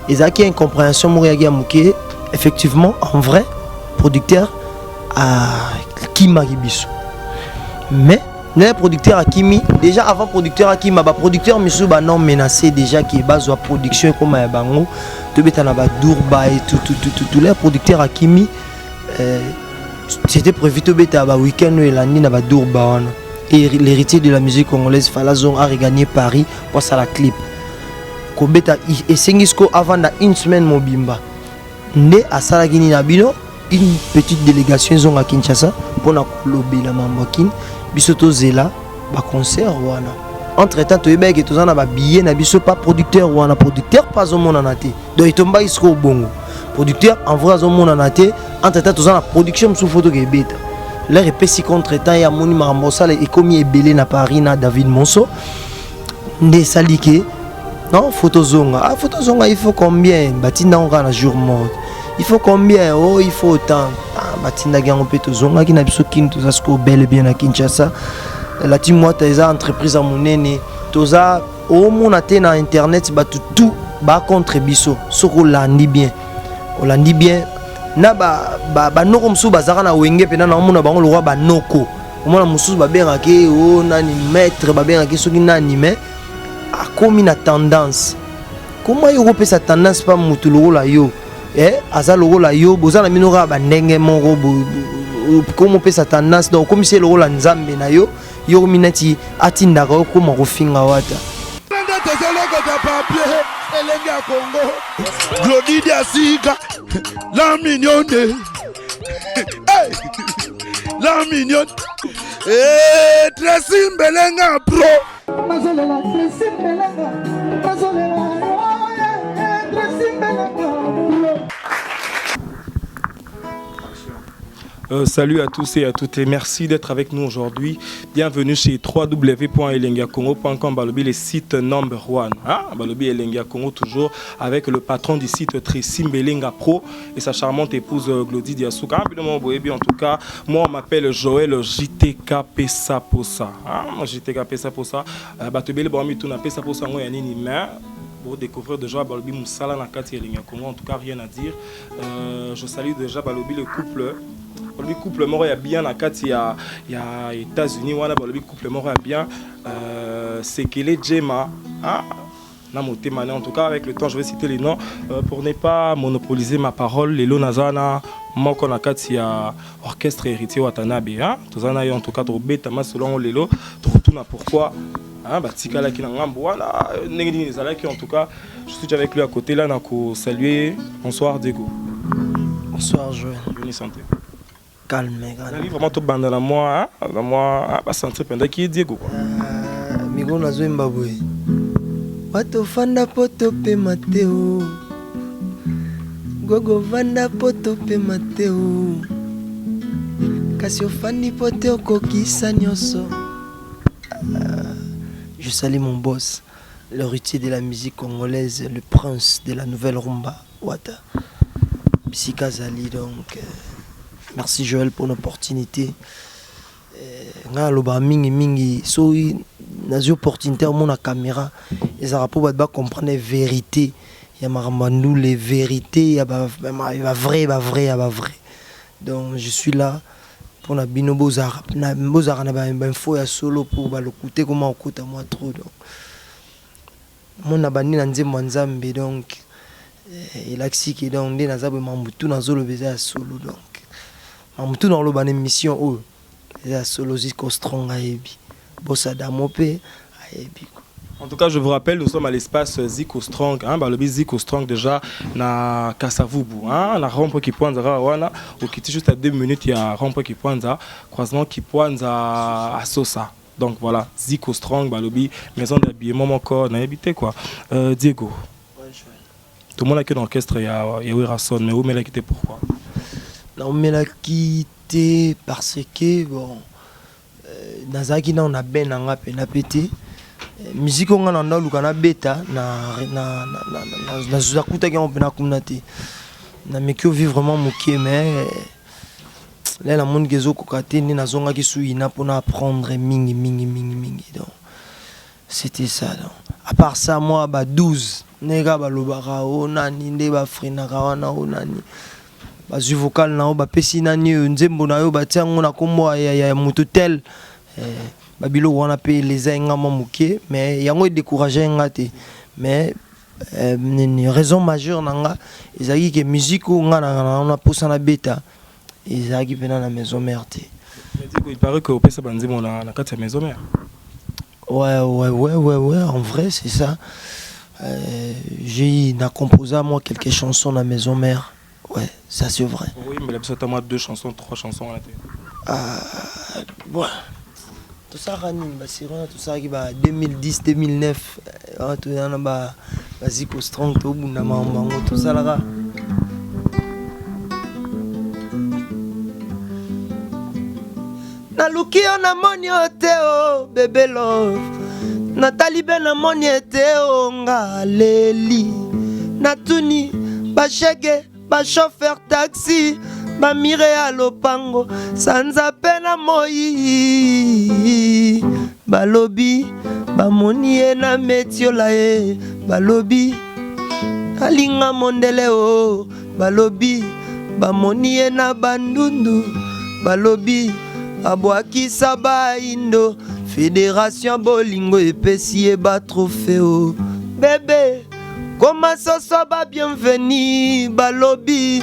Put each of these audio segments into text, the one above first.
Ezalaki incompréhension moko eyaki ya moke. Effectivement, en vrai, producteur akimaki biso, mais ndenge producteur akimi déjà, avant producteur akima, baproducteur misusu banon menacé déjà ke bazwa production ekóma ya bango, tobeta na badurba et tout, tout, tout, tout, tout. L'air producteur akimi, c'était prévu tobeta ba week-end oyo elandi na badurba wana, et l'héritier de la musique congolaise Falazon a regagné Paris po asala clip. Kobeta esengi siko avanda une semaine mobimba. Nde asalaki nini na bino, une petite délégation ezonga Kinshasa mpona kolobela mambo ya Kini. Biso tozela baconcert wana. Entre temps toyebaki ke toza na babillet na biso pa producteur wana. Producteur mpe azomonana te, donc etombaki sikoyo bongo. Producteur en vrai azomonana te. Entre temps toza na production mosusu, fo tokebeta. L'air epesi contre temps, ye amoni makambo osala ekomi ebele na Paris na David Monso. Nde esali ke non, faut tozonga. Ah, faut tozonga, il faut combien? Batindango kaka na jour mort. Il faut combien? Oh, il faut autant. Ah, batindaki yango mpe tozongaki na biso Kini. Toza sikoyo bel et bien na Kinshasa. La Team Wata eza entreprise ya monene. Toza omona te na internet, bato tout bacontre biso. Soki olandi bien, olandi bien na banoko mosusu bazalaka na Wenge mpena, na omona bango lokwa banoko. Omona mosusu babengaki o nani, maître, babengaki soki nani, mais akomi na tendance. Koma yo kopesa tendance mpa motu lokola yo, eh, aza lokola yo, boza na bino kaka bandenge moko. Koma opesa tendance, donc okomisi ye lokola Nzambe na yo. Yo komi neti atindaka yo koma kofinga Wata. Nde tozolokota papier elenge ya Kongo, Glodi Diasika, la mignonne. Hey! La mignonne. Eh, Tracy Mbelenga pro. Nazolela Tracy Mbelenga, nazolela, oh, yeah, Tracy Mbelenga pro. Salut à tous et à toutes et merci d'être avec nous aujourd'hui. Bienvenue chez www.elengiacongo.com, Balobi, le site number one. Hein? Balobi Elengia Congo, toujours avec le patron du site Tracy Mbelenga Pro et sa charmante épouse Glody Diasuka. Ah, en tout cas, moi on m'appelle Joël JTK Pesa Posa. Hein? JTK Pesa Posa. Batebele Bami Tuna Pesa Posa ngo ya nini, mais pour découvrir déjà Balobi mosala na kati Elengia Congo, en tout cas rien à dire. Je salue déjà Balobi le couple. Balobi couple moko ya bien na kati ya États-Unis wana. Balobi couple moko ya bien, Sekele Jema, ah, na motema. En tout cas, avec le temps je vais citer les noms, pour ne pas monopoliser ma parole. Lelo naza na moko na kati ya orchestre Héritier Watanabe, hein? Toza na ye. En tout cas tobeta masolo yango lelo, tokotuna pourquoi, hein, batikalaki na ngambo wana, ndenge nini ezalaki. En tout cas je suis avec lui à côté là, na saluer. Bonsoir Diego. Bonsoir Joël. Bonne santé? Calme. Nali vraiment tobanda na mwa na mwa basentir mpendaki Diego quoi. Mikolo nazoyemba boye: watofanda mpo topema te, o gogo vanda mpo topema te, o kasi ofandi mpo te okokisa nyonso. Je salue mon boss, l'héritier de la musique congolaise, le prince de la nouvelle rumba, Wata, bisika azali. Donc merci Joël pour l'opportunité. Ngai alobaka mingimingi, soki nazwi opportunité omona caméra, ezalaka mpo bato bacomprendre vérité ya makambo ya ndule, vérité ya bavrai, bavrai ya bavrai. Donc je suis là mpona bino bozalaka na bainfo ya solo, mpo balokute koma kokota mwa trop. Donc mona bandi na nzembo ya Nzambe, donc elakisi ke donc nde naza boye, makambo tu nazoloba eza ya solo. Donc makambo tu nakoloba na émission oyo eza ya solo. Ziko Strong ayebi, bosadamo mpe ayebi. En tout cas, je vous rappelle, nous sommes à l'espace Zico Strong. Hein, bah, le Zico Strong déjà, na Kasavubu, hein, na rond-point Kipwanza wana, au juste à 2 minutes, il y a rond-point Kipwanza, croisement Kipwanza à Sosa. Donc voilà, Zico Strong, balobi, maison d'habillement, mon corps, na habité quoi. Diego. Tout le monde a dans l'orchestre, il y a Werrason, mais oumelaki te, pourquoi? Naumelaki te parce que bon, nazalaki nano na ben na nga mpena mpe te. Musique oyo nga na ndaluka nabeta, nakutaki yango mpena kuna te. Nameki ovivre vraiment moke, mais le namoniki ezokoka te. Nde nazongaki suyina mpona apprendre mingi mingi mingi mingi. Donc c'était ça. Donc à part ça, moi ba 12 Ndenge kaka balobaka o nani nde ba freinaka wana o nani bazwi vocal na yo bapesi nani oyo nzembo na yo batia yango na kombo ya, ya moto tel eh, babiloko wana mpe eleza nga mwa moke, mais yango edécourage nga te. Mais nini, raison majeure na nga ezalaki ke musique oyo nga na mposa nabeta ezalaki mpena na Maison Mère te. Mais Diego, il paraît que opesa banzembo na kati ya Maison Mère. Ouais, en vrai, c'est ça. J'ai na composé moi quelques chansons dans Maison Mère. Ouais, ça c'est vrai. Oui, mais là, moi deux chansons, trois chansons là. Bon. Tosalaka nini, basérie wana tosalaki ba 2010, 2009 wana, toza na baziko strong, tobunda makambo yango tosalaka. Naluki yo, namoni yo te, o bébé love. Natali be, namoni ete o nga leli. Natuni bashege, bachauffeur taxi, bamire ya lopango, sanza mpe na moi, balobi bamoni ye na metiola ye, balobi alinga mondele o, balobi bamoni ye na Bandundu, balobi abwakisa baindo. Fédération bolingo epesi ye batrophée o bébé koma soso babienvenu, balobi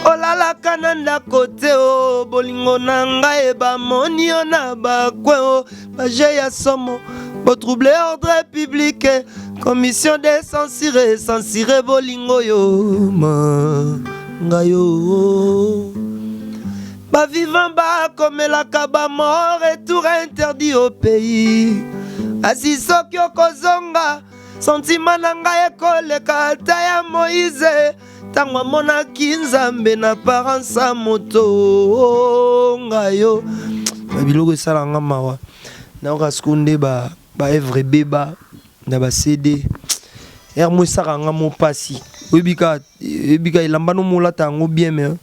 olalaka na ndako te o bolingo na ngai, bamoni yo na bakwe o baje ya somo, botrouble ordre public, commission de censure censure bolingo yo ma ngai yo. Bavivant bakomelaka bamort, retour interdit au pays. Asi soki okozonga, sentiment na ngai ekoleka ata ya Moïse ntango amonaki Nzambe na apparence ya moto. Ngai yo babiloko esalanga mawa, nayoka sikoyo nde baœuvre ebeba na baCD ere mo esalaka nga mo mpasi. Oyebika, oyebika elamba no molata yango bien, mais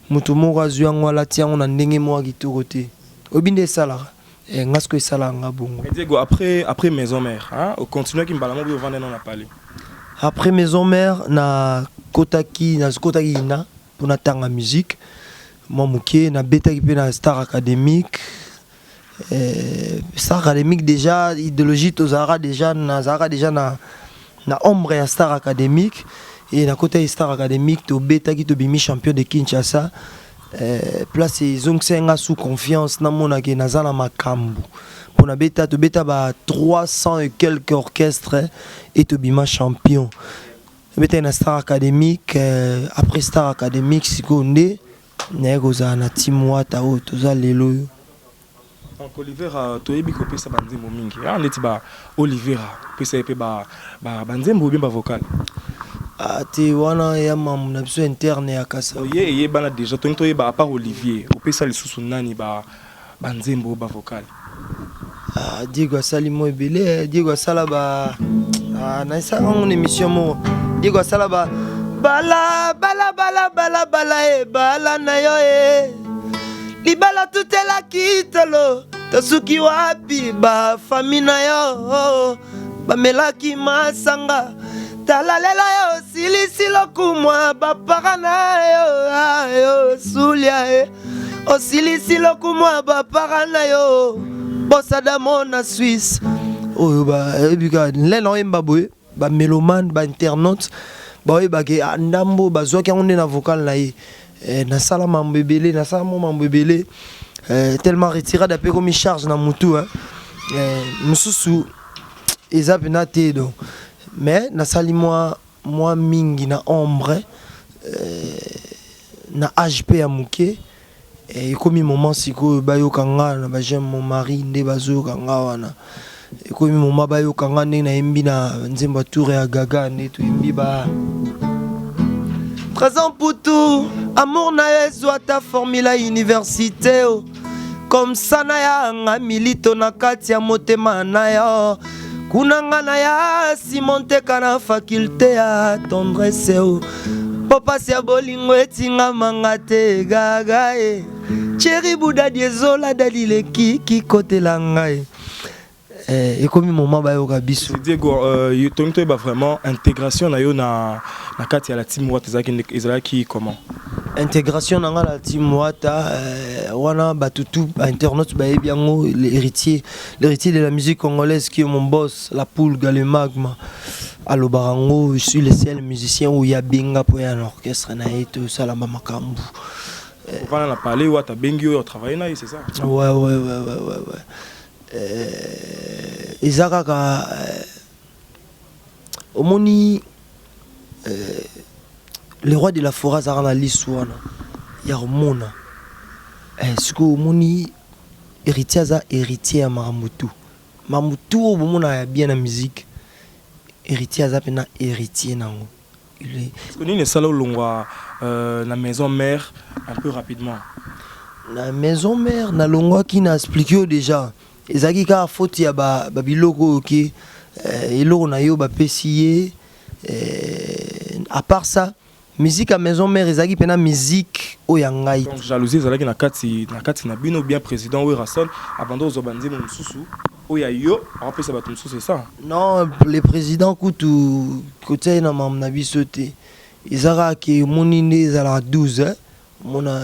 moto moko azwi yango, alati yango na ndenge moko ya kitoko te. Oyebi nde esalaka nga sikoyo esalaka nga bongo. Mais Diego, après Maison Mère, hein, on continue qui mbala moko ovanda na palais. Après Maison Mère, nakotaki nazokotaki ina mpona tanga musique mwa moke. Nabetaki mpe na Star Académique. Star Académique déjà, idéologie tozalaka déjà, nazalaka déjà na ombre ya Star Académique. E nakotaki Star Académique, tobetaki, tobimi champion de Kinshasa. Place ezongisaki nga sous confiance, namonaki naza na makambo mpo nabeta. Tobeta ba 300 et quelques orchestres e tobima champion. Tobetaki na Star Académique. Après Star Académique, sikoyo nde naye kozala na team Wata oyo toza lelo oyo. Donc Olivera, toyebi kopesa banzembo mingi, ah, neti ba Olivera, opesa ye mpe banzembo oyebi bavocal? Ah, te, wana ya mambo na biso interne ya kasa. Ye eyebana déjà. Tongi toyeba, à part Olivier, opesa lisusu nani banzembo bavocal? Ah, Diego asali mo ebele. Diego asala ba ah, naesala yango na émission moko. Diego asala ba bala bala bala bala bala e bala na yo e libala tutelaki tolo tosuki wapi, bafami na yo bamelaki masanga. Tala lelo yo osilisi lokumwa bapara na yo ayo sulia e osilisi lokumwa bapara na yo bosadamo na Suisse oyo bayebi kaka nle na oyemba boye. Bamélomane, bainternaute baoyebake ndambo bazwaki yango nde na vocal na ye. Nasala mambo ebele, nasala mo mambo ebele, tellement retirade ape komi charge na mutu mosusu eza mpena te. Donc mais nasali mwa mingi na ombre, na age mpe ya moke. Ekomi moment sikoyo bayoka nga na baj'aime mon mari nde bazoyoka nga wana. Ekomi moment bayoka nga ndenge nayembi na nzembo ya Tour ya Gaga, nde toyembi ba Trésor Mputu. Amour na yo ezwa ata formule ya université o comme ça na yanga milito na kati ya motema na yo kuna nga na ya Simon Teka na faculté ya tendresse o mpo pasi ya bolingo etingamanga te. Gaga e cheri budadi ezola dadi lekiki kotela ngai. Ekomi moment bayoka biso. Diego, tongi toyeba vraiment intégration na yo na kati ya la team Wata ezalaki comment? Intégration na nga na team Wata, wana bato tout bainternaute bayebi yango. L'héritier, l'héritier de la musique congolaise, qui est mon boss, la poule le magma, alobaka yango: je suis le seul musicien oyo abenga mpo ya na orchestre na ye, tosalama makambo. Ovanda na palais, Wata abengi oyo otravaille na ye, c'est ça? Ouais. Eza kaka omoni, le roi de la forêt azalaka na lisu wana ya komona. Sikoyo omoni, héritier aza héritier ya makambo tu, makambo tu oyo bomona ya bien na musique, héritier aza mpena héritier nango. Nini esala olongwa na maison mère un peu rapidement? Na maison mère nalongwaki, na expliquer oyo déjà, ezalaki kaka faute ya babiloko oyo ke eloko na yo bapesi ye. À part ça, musique ya maison mère ezalaki mpena musique oyo ya ngai. Donc jalousie ezalaki na kati na bino, bien président Werrason abanda ozwa banzembo mosusu oyo ya yo, akopesa bato mosusu, c'est ça? Non, le président kutu kotia ye na makambo na biso te. Eza kaka ke omoni nde ezalaka 12, omona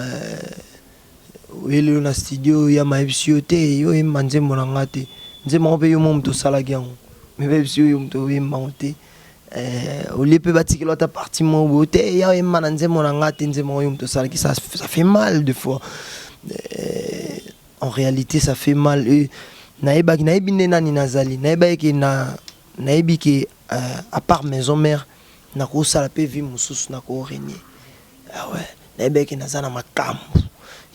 oyelelo na studio ya mayebisi yo te, yo oyemba nzembo na nga te, nzembo yango mpe yo mo moto osalaki yango, me bayebisi yo, yo moto oyemba yango te. Olie mpe batikela ata parti moko boye te, ya oyemba na nzembo na nga te, nzembo yango yo moto osalaki. Ça, ça fait mal des fois. En réalité, ça fait mal. Nayebaki, nayebi nde nani nazali, nayebaki ke na nayebi ke à part maison mère, nakosala mpe vie mosusu, nakorenier. Ah ouais, nayebaki naza na makambo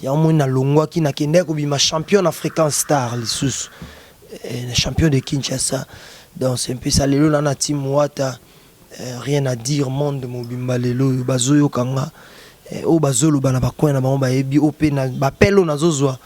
yango. Moi nalongwaki, nakendaki kobima champion African Star lisusu, champion de Kinshasa. Donc c'est un peu ça. Lelo na team Wata, rien à dire. Monde mobimba lelo oyo bazoyoka nga, oyo bazoloba na bacoin na bango, bayebi oyo mpe bapele oyo nazozwa,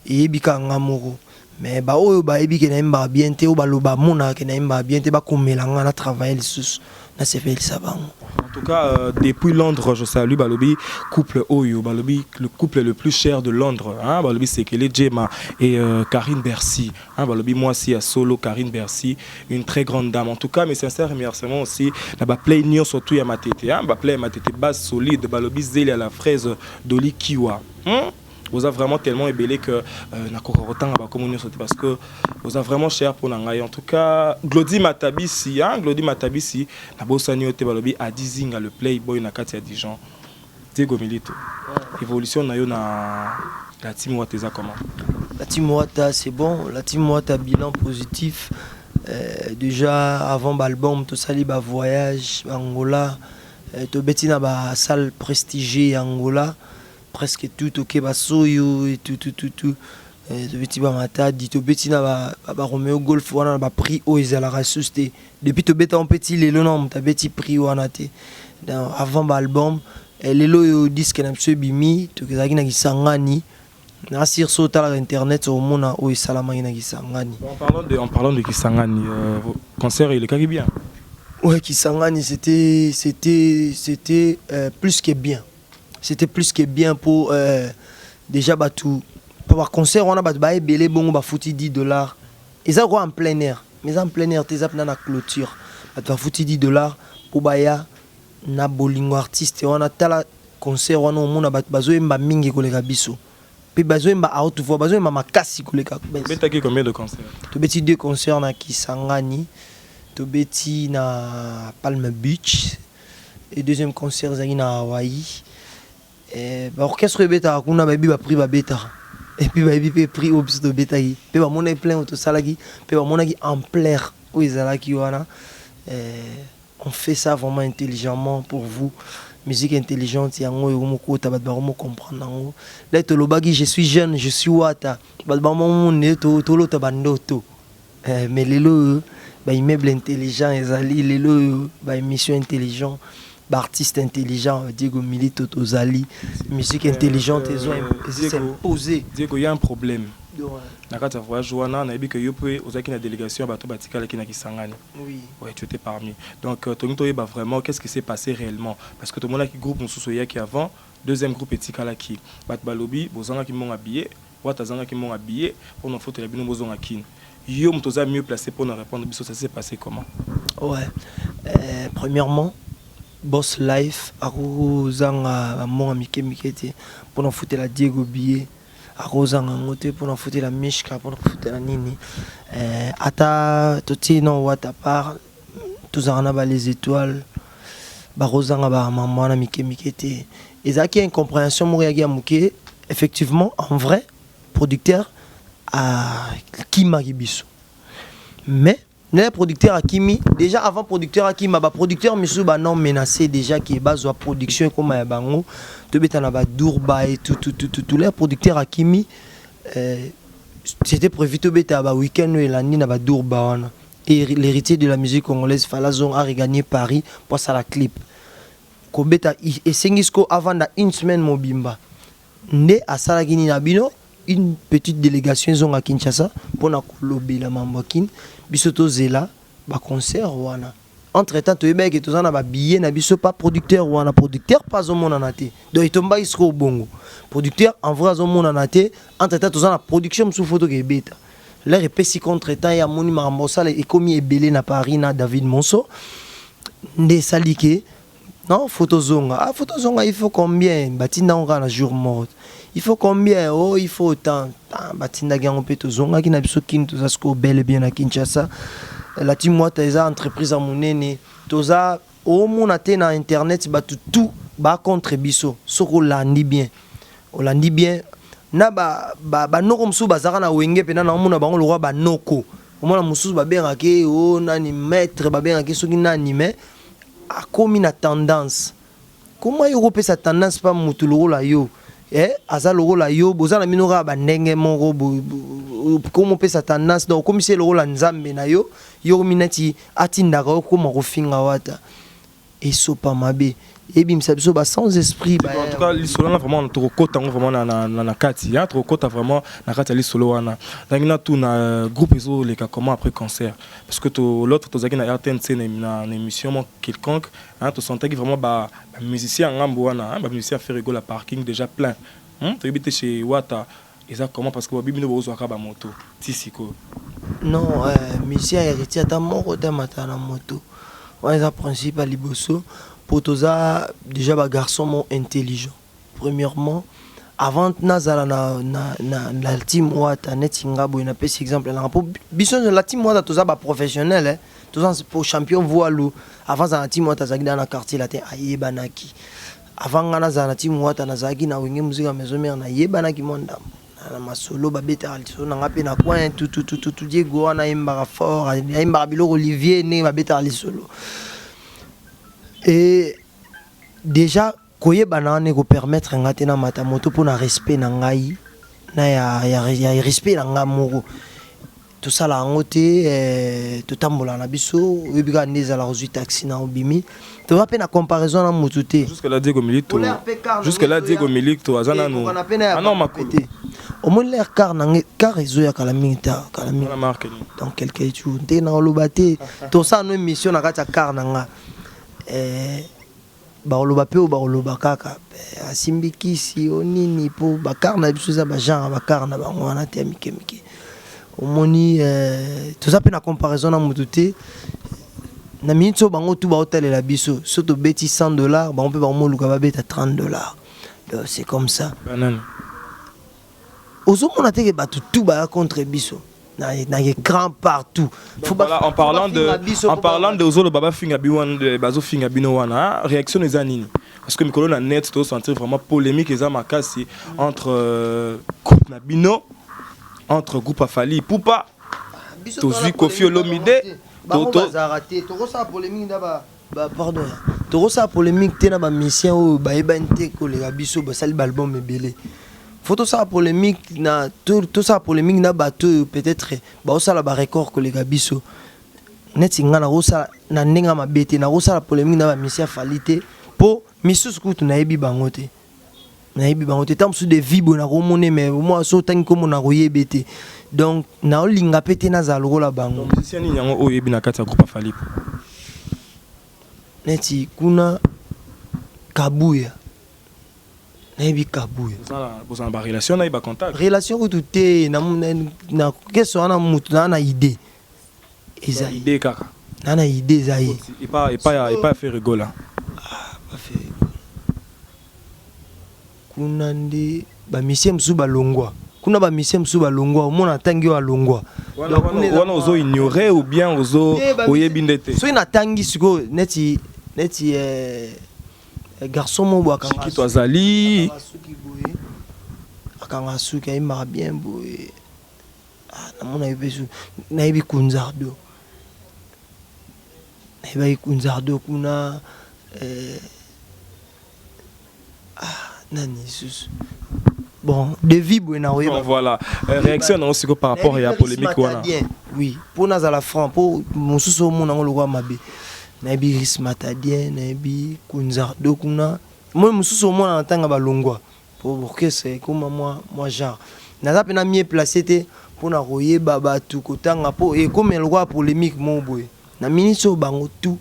eyebi kaka nga moko. Mais baoyo bayebi ke nayembaka bien te, oyo baloba amonaka ke nayembaka bien te, bakomela nga na travaille lisusu, nasepelisa bango. En tout cas, depuis Londres, je salue balobi couple oyo, balobi le couple le plus cher de Londres, hein, balobi Sekele Djema et Karine Bercy, hein, balobi moi aussi à solo Karine Bercy, une très grande dame. En tout cas, mes sincères remerciements aussi na ba play nyo surtout ya Matete, hein, ba play Matete base solide, balobi Zélia la fraise Doli Kiwa. Hein? Oza vraiment tellement ebele que nakoka kotanga bakomo nyonso te, parce que oza vraiment cher mpo na ngai. En tout cas, Glodi Matabisi, hein, Glodi Matabisi, nabosani yo te. Balobi Adizinga le playboy na kati ya Dijon. Diego Milito, évolution na yo na la team Wata eza comment? La team Wata, c'est bon. La team Wata, bilan positif. Déjà avant l'album, tosali ba voyage Angola, tobeti na ba salle prestigieux ya Angola, presque tout, oke basoyo et tout, tout, tout, tout. Tobeti bamatadi, tobeti na baromeo golf wana na baprix oyo ezalaka susu te. Depuis tobeta mpe ti lelo, na moto abeti prix wana te. Donc avant baalbum, lelo oyo disque na biso ebimi, tokezalaki na Kisangani. Nasir so otalaka internet, omona oyo esalamaki na Kisangani. En parlant de Kisangani, concert elekaki bien? Ouais, Kisangani, c'était plus que bien. C'était plus que bien pour déjà bato pour ba concert wana, bato baebele bongo, bafuti 10 $. Eza kwa en plein air, mais eza en plein air te, eza mpena na clôture. Bato bafuti 10 $ mpo baya na bolingo artiste wana. Tala concert wana, omona bato bazoyemba mingi koleka biso, mpe bazoyemba à haute voix, bazoyemba makasi koleka. Betaki combien de concerts? Tobeti deux concerts na Kisangani. Tobeti na Palm Beach et deuxième concert ezalaki na Hawaii. Baorchestre oyo ebetaka kuna bayebi baprix babetaka, et puis bayebi mpe prix oyo biso tobetaki, mpe bamonaki plein oyo tosalaki, mpe bamonaki ampleur oyo ezalaki wana. On fait ça vraiment intelligemment pour vous. Musique intelligente yango oyo mokota, bato bakomo comprendre yango. La tolobaki: je suis jeune, je suis Wata. Bato bamomone tolota bandoto. Mais lelo oyo baimmeuble intelligent ezali, lelo oyo baémission intelligent, baartiste intelligent. Diego Milito, tozali musique intelligente ezo s'imposer. Diego, il y a un problème na kati ya voyage wana. Nayebi ke yo mpe ozalaki na délégation ya bato batikalaki na Kisangani. Oui. Ouais, tu étais parmi. Donc tolingi toyeba vraiment qu'est-ce qui s'est passé réellement, parce que tomonaki groupe mosusu oyaki avant, deuxième groupe etikalaki. Bato balobi bozangaki mbongo ya billet, Wata azangaki mbongo ya billet mpona fotela bino bozonga Kini. Yo moto oza mieux placé pour nous répondre biso, ça s'est passé comment? Ouais. Premièrement, Boss Life akozanga bambongo mike mike te mpona kofutela Diego billet, akozanga yango te mpona kofutela Mishka, mpona kofutela nini. Ata totie na wata part, tozalaka na ba Les Étoiles, bakozanga bamambo wana mike mike te. Ezalaki incompréhension moko eyaki ya moke. Effectivement, en vrai, producteur akimaki biso, mais ndenge producteur akimi, déjà avant producteur akima, baproducteur misusu bana menacé déjà ke bazwa production ekóma ya bango, tobeta na badurba et tout, tout, tout, tout, tout. Leur producteur akimi, c'était prévu tobeta baweekend oyo elandi na badurba wana, et l'héritier de la musique congolaise Falazong a regagné Paris po asala clip. Kobeta esengi siko avanda une semaine mobimba. Nde asalaki nini na bino, une petite délégation ezonga Kinshasa mpona kolobela mambo ya Kini. Biso tozela baconcert wana. Entre temps, toyebaki toza na babillet na biso pa producteur wana. Producteur mpe azomonana te, donc etombaki sikoyo bongo. Producteur en vrai azomonana te. Entre temps, toza na production mosusu, fo tokebeta. L'air epesi contre temps, ye amoni makambo osala ekomi ebele na Paris na David Monso. Nde esali ke non, faut tozonga. Ah, faut tozonga, il faut combien? Batinda yango kaka na jour mort. Il faut combien? Oh, il faut autant. Ah, batindaki yango mpe tozongaki na biso Kini. Toza sikoyo bel et bien na Kinshasa. La Team Wata eza entreprise ya monene. Toza omona te na internet, bato tout bacontre biso. Soki olandi bien, olandi bien na banoko mosusu bazalaka na Wenge mpena, na omona bango lokwa banoko. Omona mosusu babengaki o nani, maître, babengaki soki nani, mais akomi na tendance. Koma yo kopesa tendance mpa motu lokola yo, aza lokola yo, boza na bino kaka bandenge moko. Koma opesa tendance, donc okomisi ye lokola nzambe na yo. Yo komi neti atindaka yo koma kofinga Wata, esopa mabe, ebimisa biso ba sans esprit. En tout cas, lisolo wana vraiment tokokota yango vraiment na kati ya tokokota vraiment na kati ya lisolo wana. Ndenge natuna, groupe ezoleka comment après concert? Parce que to l'autre tozalaki na RTNC na émission moko quelconque, hein, tosentaki vraiment ba musicien ya ngambo wana, ba musicien Ferre Gola, parking déjà plein, Toyebi te chez Wata eza comment, parce que babi bino bozwaka bamoto ti sikoyo. Non, musicien Héritier ata moko te amata na moto wana. Eza principe ya liboso, mpo toza déjà bagarçon mo intelligent. Premièrement, avant nazala na Team Wata, neti nga boye, napesi exemple nanga, mpo biso la Team Wata toza baprofessionnel, eh. Toza po champion voilu. Avant azala na Team Wata, azalaki da na Quartier Latin, ayebanaki. Avant nga nazala na Team Wata, nazalaki na Wenge Musica Maison Mère, nayebanaki mwa ndambo na masolo, babetaka lisolo na nga mpe na coin tutututu. Diego wana ayembaka fort, ayembaka biloko Olivier, ndenge babetaka lisolo. Et déjà koyebana wana ekopermettre nga te namata moto, mpona respect na ngai na ya respect na nga moko. Tosala yango te, totambola na biso. Oyebi kaka nde ezala, kozwi taxi na obimi. Toza mpe na comparaison na motu te. Jusque là, Diego Milito, jusque là Diego Milito aza nanu ah makolo te. Omoni l'air car na ngai, car ezoya kala mingi ta, kala mingi, donc quelque jour nte na oloba te. Tosala no émission na kati ya car na nga, bakoloba mpe oyo bakoloba kaka asimbi kisi o nini, mpo bacar na biso eza bagenre ya bacar na bango wana te ya mike mike. Omoni, toza mpe na comparaison na motu te. Na minute oyo, bango tu baotalela biso. So tobeti 100 $, bango mpe bakomoluka babeta 30 $. Donc c'est comme ça. Banani? Ozomona teke bato tu baya contre biso na écran partout. Donc, voilà, en parlant de ozoloba bafinga bino wana, bazofinga bino wana, réaction eza nini? Parce que mikolo na net tosentir vraiment polémique eza makasi entre groupe na bino, entre groupe ya Fally Ipupa, tozwi Koffi Olomide. Bango bazalaka te. Tokosala polémique na ba, pardon, tokosala polémique te na bamusicien oyo bayebani te koleka biso, basali baalbum ebele. Faut tosala polémique na tosala polémique na bato oyo peut-être baosala barecord koleka biso. Neti nga nakosala na ndenge ya mabe te, nakosala polémique na bamusicien ya Fally te, mpo misusu kutu nayebi bango te, nayebi bango te. Ntango mosusu de vie boye nakomona, mais mwa so otangi komona, nakoyebi te. Donc naolinga mpe te nazala lokola bango. Musicien nini yango oyo oyebi na kati ya groupe ya Fally? Neti kuna Kabuya. Nayebi Kabuya. Bozala ba relation na ye, ba contact? Relation kutu te. Na keso wana, mutu naa na idée eza ye. Idée kaka? Naa na idée, eza ye. Epa ya Ferre Gola? Ba Ferre kuna nde bamusiciens mosusu balongwa kuna, bamusiciens mosusu balongwa, omona atangi oyo alongwa. Wana ozo ignorer ou bien ozo oyebi nde te? Soki natangi sikoyo neti garçon moko boye. Akanga azali. Suki boye, akanga suki, ayembaka bien boye. Namona ye mpe. Nayebi Kunzardo, nayebaki Kunzardo kuna. Nani lisusu? Bon, devis boye na oyeba. Voilà, réaction nango sikoyo par rapport ya polémique wana? Oui, mpo nazala franc, mpo mosusu omona yango lokola mabe, nayebi Ris Matadien, nayebi Kunzardo kuna. Moi mosusu omona na ntanga balongwa, po orchestre ekóma mwa genre. Naza mpena mieux placé te mpona koyeba bato kotanga, mpo ekómi lokola polémique moko boye. Na minisi oyo, bango tout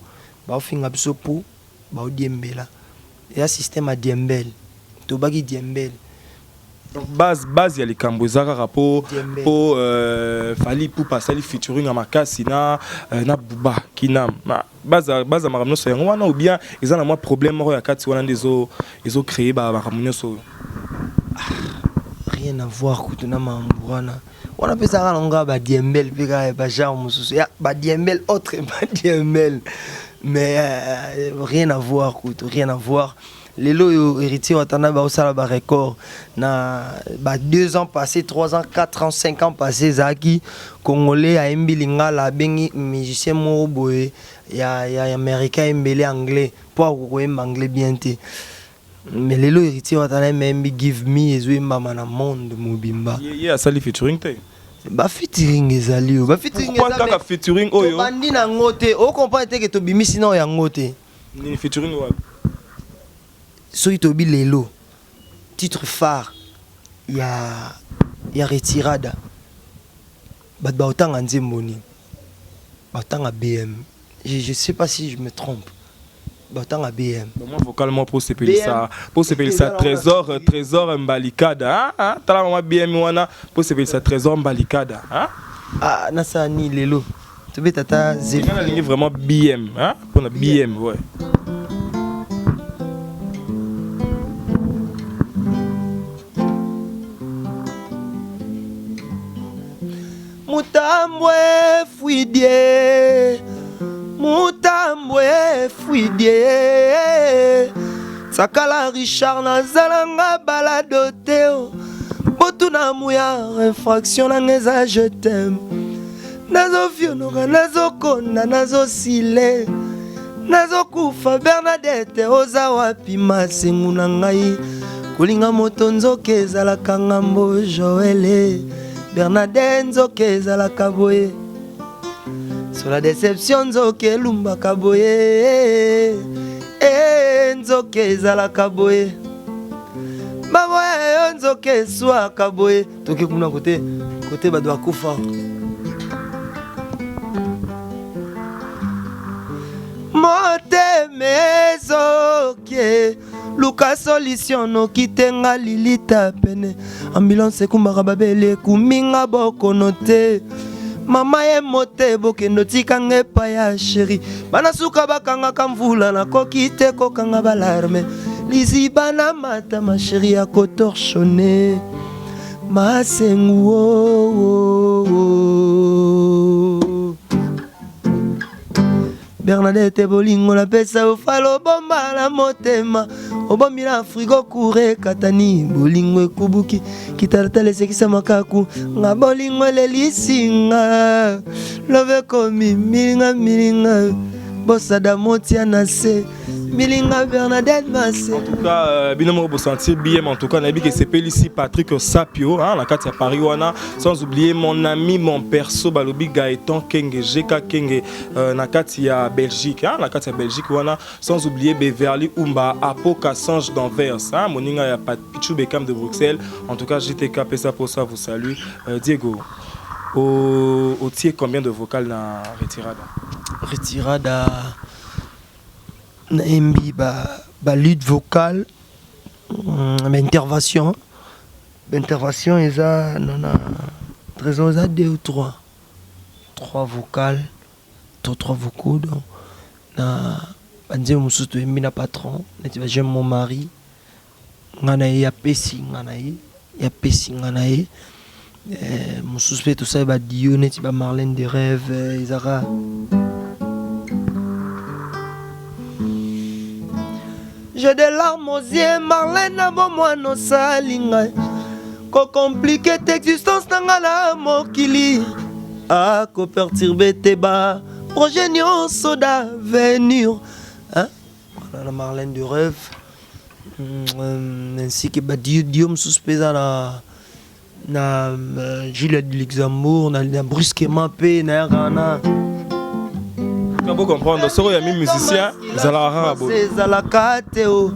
baofinga biso mpo baodiembela. Eza système ya diembele, tobaki diembele. Donc base ya likambo eza kaka po Fally Ipupa asali featuring ya makasi na Booba Kinam. Base ya makambo nyonso yango wana, ou bien eza na mwa problème moko ya kati wana nde ezocréer makambo nyonso oyo? Rien à voir kutu na makambo wana. Wana mpe ezalaka nango kaka badiembele mpe kaka bagenre mosusu ya badiembele, autre badiembele, mais rien à voir kutu, rien à voir. Lelo oyo Héritier Watanabe baosala barecord na ba 2 ans passé, 3 ans, 4 ans, 5 ans passé, ezalaki Congolais ayembi lingala, abengi musicien moko boye ya américain ayembeli anglais mpo akoki koyemba anglais bien te. Mais lelo Héritier Watanabe ayembi "Give Me", ezoyembama na monde mobimba. Ye asali featuring te? Bafeaturing ezali oyo, bafeaturing. Kaka featuring oyo? Tobandi nango te, ocomprendre te ke tobimisi nao yango te. Nini, featuring wapi? Soki toyebi lelo titre phare ya Retirada, bato baotanga nzembo nini? Baotanga BM. Je sais pas si je me trompe, baotanga BM. Moi vocal moi po sepelisa Trésor Mbalikada. Ah, tala mama, BM wana po sepelisa Trésor Mbalikada. Ah, nasala nini lelo? Tobeta ata. Nalingi vraiment BM, hein? Mpona BM, ouais. Mutambwe fwidie, mutambwe fwidie, sakala Richard, nazalanga balado te. O botuna muya, infraction nanga eza je t'aime. Nazofionoka, nazokonda, nazosile, nazokufa. Bernadette, oza wapi? Masengu na ngai, kolinga moto nzoka ezalaka ngambo. Joele, Bernadette, nzoka ezalaka boye. Sola déception, nzoka elumbaka boye. E nzoka ezalaka boye, baboya yo, nzoka eswaka boye. Toke kuna kote kote bato bakufa. Motema ezokie, luka solution noki te. Nga lilita pene, ambulance ekumbaka babeli, ekuminga bokono te. Mama ye mote, bokende otikanga epai ya chéri. Bana suka bakangaka mvula, nakoki te kokanga balarmes. Liziba na matama, chéri ya kotorchonner masengu. Oh, oh, oh. Bernadette, bolingo napesa ofala, obomba na motema, obombi na frigo, kure ekatani, bolingo ekubuki, kitalatala esekisa makaku nga, bolingo elelisinga, love ekomi milinga milinga, bosada motia na se milinga. Bernadette Mase. En tout cas, bino moko bosentir BM. En tout cas, nayebi ke sepelisi Patrick Sapio, hein, na kati ya Paris wana, sans oublier mon ami, mon perso, balobi Gaëtan Kenge, GK Kenge, na kati ya Belgique, hein, na kati ya Belgique wana, sans oublier Beverly Umba Apoka Sange d'Anvers, hein, moninga ya Pichou Bekam de Bruxelles. En tout cas, JTK Pesa Posa vous salue. Diego, otie combien de vocales na Retirada? Retirada, nayembi ba lead vocal. Ba intervention, ba intervention eza na Trésor eza deux ou trois, trois vocales to trois vocaux donc na ba nzembo mosusu toyembi na patron neti ba j'aime mon mari nga na ye apesi nga na ye ye apesi nga na ye mosusu mpe tosali ba duo neti ba Marlène de rêve ezaka J'ai des larmes aux yeux Marlène na bomwana osali ngai ko compliquer te existence na ngai na mokili ako perturber te ba projet nyonso d'avenir hein? Voilà na Marlène de rêve ainsi que ba duo mosusu mpe eza na na Julia du Luxembourg na, na brusquement mpe nayaka na Bo comprendre soko ya mi musicien ezalaka kaka boye. Ezalaka te o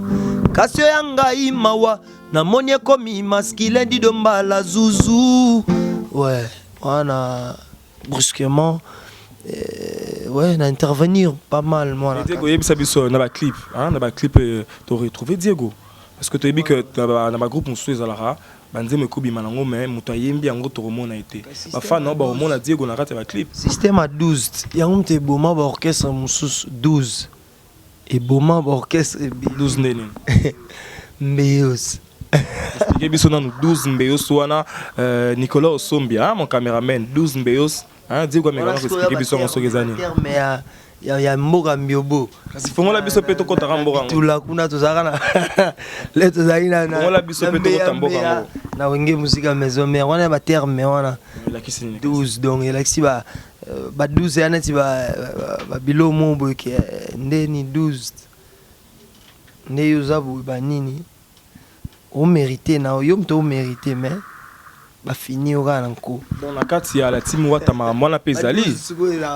kasi oya ngai mawa namoni ekomi masculin dido mbala zuzu ouais wana brusquement ouais na intervenir pas mal moi. Diego yebisa biso na ba clip hein, na ba clip to retrouver Diego parce que toyebi que na ba groupe mosusu ezalaka banzembo ekobima nango mais moto ayembi yango tokomona ye te, bafan nao bakomona Diego na kati ya baclip. Système ya 12 yango moto eboma baorchestre mosusu, 12 eboma baorchestre ebele. 12 nde nini? Mbeyos. Explique biso nanu 12 mbeyos wana. Nicolas Osombi hein, mon cameraman, 12 mbeyos hein, Diego ameka na koexplike biso yango soki eza nini. Terme ya mboka mbiobo. Kasi fongola biso mpe tokɔtaka mboka yango. Tula kuna tozalaka na le tozalaki na Fongola biso mpe tokɔta mboka yango. Na Wenge Musica Maison Mère wana ya baterme wana. Elakisi nini? 12 donc elakisi ba ba 12 ya neti ba bilo mo boye ke ndeni 12 nde yo oza boye banini omérite na yo moto omérite mais bafini yo kaka na nko. Bon, na kati ya la team Wata makambo wana mpe ezali.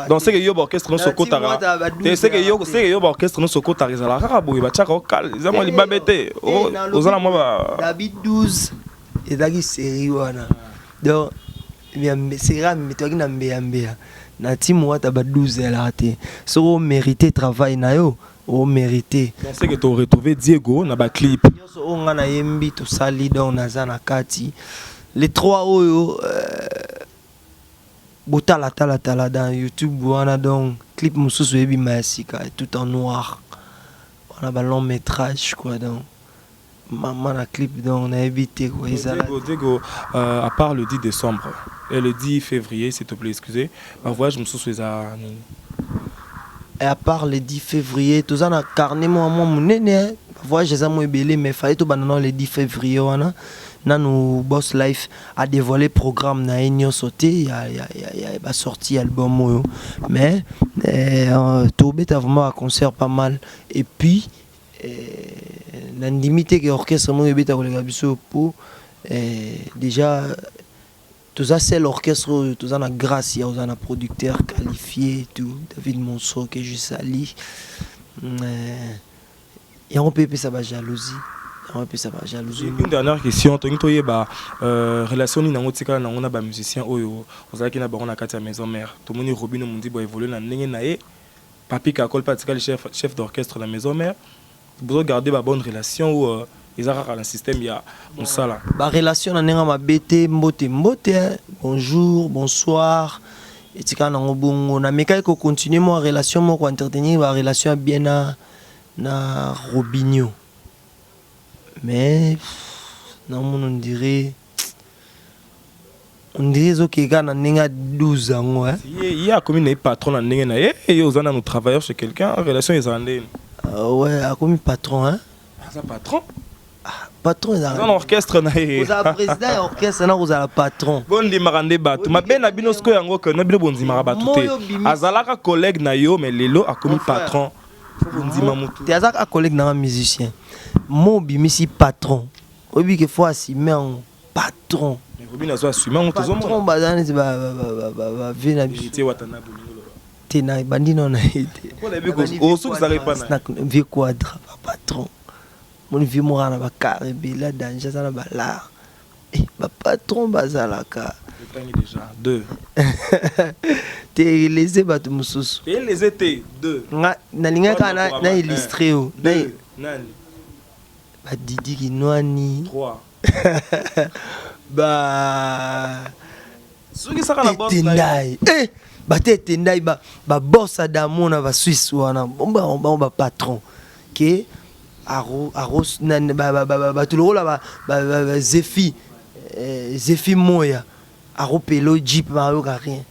Donc c'est que yo baorchestre nyonso okotaka te, c'est que yo, c'est que yo baorchestre nyonso okotaka ezalaka kaka boye, batiaka okale, eza mwa libabe te, oza na mwa ba Dabi 12 ezalaki série wana, donc série ya toyaki na mbeya mbeya na team Wata. Ba 12 ezalaka te, soki omérite travail na yo, omérite. Donc c'est que to retrouver Diego na baclip. Nyonso oyo nga nayembi tosali, donc naza na kati les trois oyo botala tala tala dans YouTube wana. Donc clip mosusu ebima ya sika tout en noir wana, ba long métrage quoi, donc mama na clip, donc nayebi te quoi ezala. Diego, Diego à part le 10 décembre et le 10 février, s'il te plaît, excusez, ba voyage mosusu eza nini? Et à part le 10 février, toza na carnet mwa mwa monene, voyage eza mo ebele, mais fallait tobanda nano le 10 février wana. Nanu Boss Life a dévoilé programme na ye nyonso te ya basorti album oyo, mais tobeta vraiment baconcert pas mal. Et puis nandimi te ke orchestre moko ebeta koleka biso po déjà toza seul orchestre oyo toza na grâce ya oza na producteur qualifié et tout, David Monso que je salue. Yango mpe epesa bajalousie, yango epesa bajalousie. Une dernière question, tolingi toyeba relation nini yango tikala nango na bamusicien oyo ozalaki na bango na kati ya Maison Mère. Tomoni Robino Mondibo aévolue na ndenge na ye, Papi Kakol mpe atikali chef d'orchestre na Maison Mère. Bozogarde babonne relation ou eza kaka na système ya mosala? Barelation na ndenge mabe te, mbote mbote, bonjour bonsoir, etikala nango bongo. Namekaki kocontinue mwa relation moko, entretenir barelation ya bien na Robinio, mais namona on dirait ezokeka kaka na ndenge ya 12 yango. Ye akomi na ye patron na ndenge na ye, ye oza nanu travailleur chez quelqu'un, relation ezala ndeni? Ouais, akomi patron, hein? Aza patron. Ah, patron. Aza na orchestre na ye. Kozala président ya orchestre na kozala patron. Bondimaka nde bato mabe na bino sikoyo yango ke na bino bondimaka bato te. Azalaka collègue na yo mais lelo akomi patron, bondima motu. Te, aza kaka collègue nanga musicien. Mo obimisi patron, oyebi ke faut assume yango, patron. Robin azo assume yango, tozomona. Patron baza neti bave na biso te, na bandi nao na ye te. Vie quadra bapatron, moni vie moko na bakar ebele ya danger, aza na balar, bapatron bazalaka te, lese bato mosusu. Nalingaki kaka na illustre yo. Ba Didi Kinwani. 3. Ba Sukisaka na boss na yo. Tendai. Eh, ba te Tendai ba ba boss Adamo na ba Suisse wana. Bon ba ba ba patron. Ke aro aros na ba ba ba ba lokola ba ba ba Zefi eh, Zefi Moya. Aro pelo jeep ba yoka rien.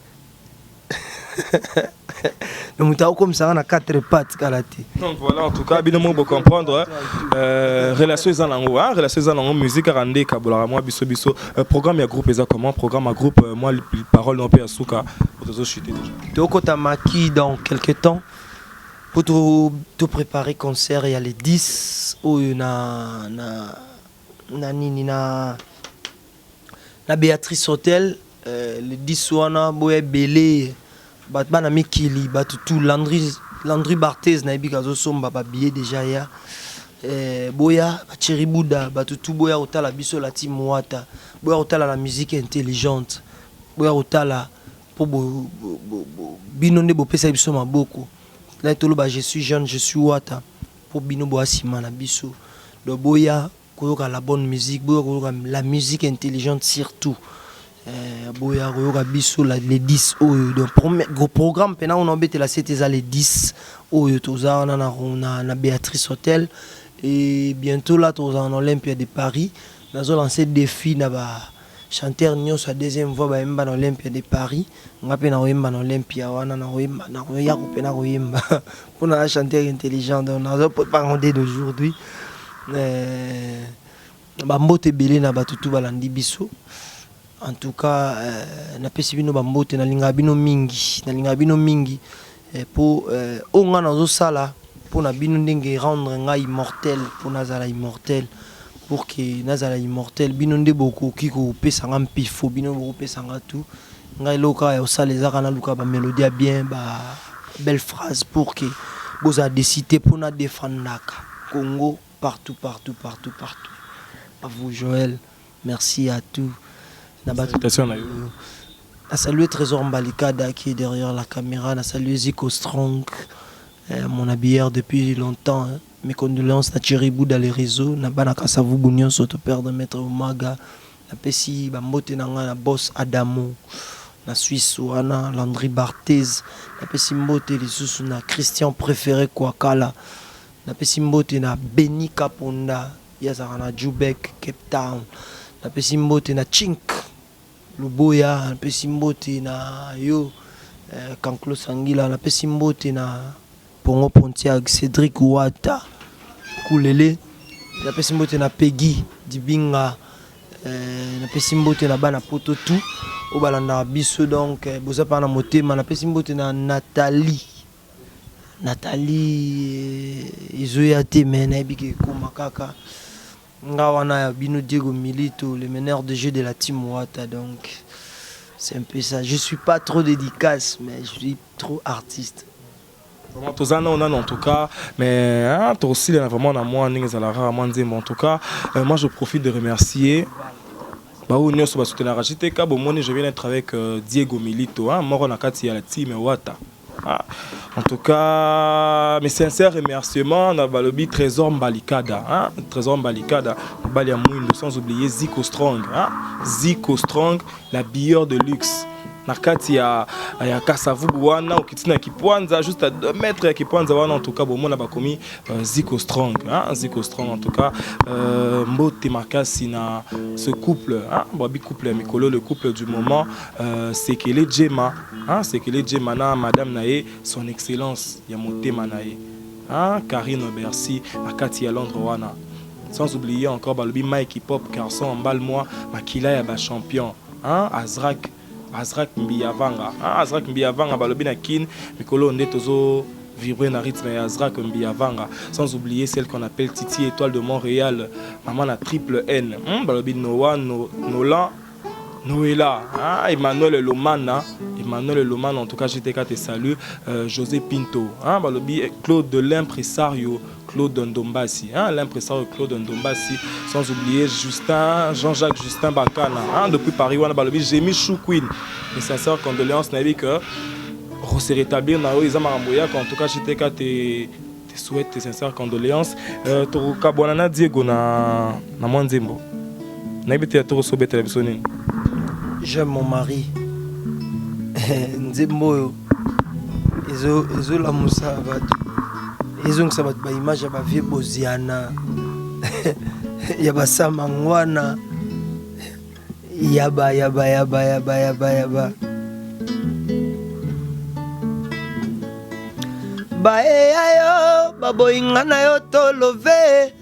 Donc moto akokomisa nga na 4 pattes kala te. Donc voilà, en tout cas, bino mo comprendre hein. Relation eza nango, hein, relation eza nango musique kaka nde ekabolaka mwa biso biso. Programme ya groupe eza comment? Programme ya groupe moi parole non pe ya suka tozo chuter déjà. Tokota maki dans quelque temps pour to préparer concert ya le 10 oyo na na na nini na na Béatrice Hotel le 10 wana boya ebele bato bana mikili bato tout Landry Landry Barthez nayebi kazosomba ba billet déjà ya boya ba Thierry Bouda bato tout boya kotala biso la team Wata boya kotala la musique intelligente boya kotala po bo, bo, bo, bo, bino nde bopesa biso maboko là toloba je suis jeune, je suis Wata po bino boya nsima na biso. Donc boya koyoka la bonne musique, boya koyoka la musique intelligente surtout. Boya koyoka biso la, les 10 oyo. Donc premier gros programme pena on obetela sete eza les 10 oyo toza wana na, na, na Béatrice Hotel et bientôt là toza en Olympia de Paris. Nazo lancer défi na ba chanteur nyonso ya deuxième voix bayemba na Olympia de Paris. Nga mpe na koyemba na Olympia wana, na koyemba, na koya ko mpe na koyemba mpona na chanteur intelligent. Donc nazo préparer d'aujourd'hui bambote ebele na bato tu balandi biso. En tout cas napesi bino bambote, nalingaka bino mingi, nalingaka bino mingi po oyo nga nazosala mpona bino ndenge rendre ngai immortel, mpo nazala immortel, pour que nazala immortel, bino nde bokoki kopesa nga mpifo, bino bokopesa nga tout. Ngai eloko kaka ya kosala ezaka naluka bamélodie ya bien, ba belle phrase pour que bozala décité mpona défendaka Congo partout, partout, partout, partout. À vous Joël, merci à tout na bato. Salutation na yo. Na saluer Trésor Mbalikada qui est derrière la caméra, na saluer Zico Strong, mon habilleur depuis longtemps, hein. Mes condoléances na Thierry Bouda les réseaux, na bana Kasavubu nyonso to perdre maître Omaga, napesi bambote na ngai na boss Adamo na Suisse wana, Landry Barthez, napesi mbote lisusu na Christian préféré Kwakala, napesi mbote na Beni Kaponda, ye azalaka na Jubek Cape Town, napesi mbote na Chink Luboya, napesi mbote na yo Kanklo Sangila, napesi mbote na Pongo Pontiac, Cédric Wata Kulele, napesi mbote na Peggy Dibinga, napesi mbote na bana poto tout oyo balandaka biso. Donc boza mpa na motema. Napesi mbote na Nathalie, Nathalie ezoya te me nayebi ke ekóma kaka. Nga wana ya bino Diego Milito, le meneur de jeu de la team Wata. Donc c'est un peu ça, je suis pas trop dédicace mais je suis trop artiste. Vraiment toza nano nano en tout cas, mais hein, tokosilana vraiment na mwa ndenge ezalaka mwa nzembo. En tout cas moi je profite de remercier baoyo nyonso basoutenaka JTK. Bomoni, je viens d'être avec Diego Milito, hein, moko na kati ya la team Wata. Ah, en tout cas, mes sincères remerciements na balobi Trésor Mbalikada, hein, Trésor Mbalikada, mobali ya mwindo, sans oublier Zico Strong, hein, Zico Strong, l'habilleur de luxe. Na kati ya Kasavubu wana, okiti na Kipwanza, juste à 2 mètres ya Kipwanza wana, en tout cas bomona bakomi Zico Strong, hein, Zico Strong. En tout cas mbote makasi na ce couple, hein, babi couple ya mikolo, le couple du moment, Sekele Djema, hein, Sekele Djema na madame na ye, son excellence ya motema na ye, hein, Karine Bercy na kati ya Londres wana. Sans oublier encore balobi Mike Hip Hop Garçon Mbalmoi, makila ya bachampion, hein, Azrak Azrak Mbiyavanga, hein, Azrak Mbiyavanga, balobi na Kin mikolo nde tozo vibrer na rythme ya Azrak Mbiyavanga. Sans oublier celle qu'on appelle Titi Étoile de Montréal, maman na triple N, balobi Noah no, Nolan Noëlla, hein, Emmanuel Lomana, Emmanuel Lomana, en tout cas JTK te salue, José Pinto, hein, balobi Claude de l'impresario Claude Ndombasi, hein, l'impresario Claude Ndombasi, sans oublier Justin, Jean-Jacques Justin Bakana, hein, depuis Paris, wana balobi Jémy Chou Queen, mes sincères condoléances, nayebi que se rétablir na oyo eza makambo yaka. En tout cas JTK te Te souhaite tes sincères condoléances. Euh, tokokabwana na Diego na na mwa nzembo. Nayebi te ya tokosobetela biso nini. J'aime mon mari. Nzembo oyo ezo ezolamusa bato ezongisa bato ba image ya ba vieux Boziana ya basamangwana Yaba yaba yaba yaba yaba yaba. Baeya yo baboyi nga na yo tolove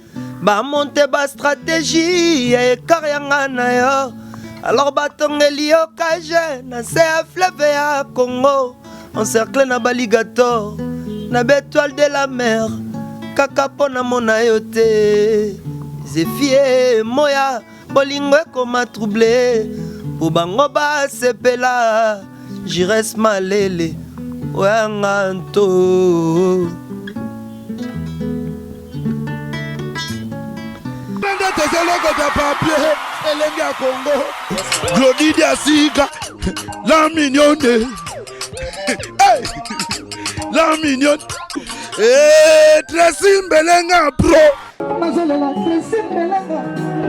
bamonte ba stratégie ya écart ya nga na yo alors batongeli yo cage na se ya fleuve ya Congo encercle na baligator na betoile de la mer kaka mpo namona yo te zefie moya Bolingo ekoma trouble po bango basepela Jires Malele oyanga nto. Nde tozolokota papier elenge ya Congo Glody Diasika la mignonne hey! La mignonne hey, Tracy Mbelenga pro Nazolela Tracy Mbelenga.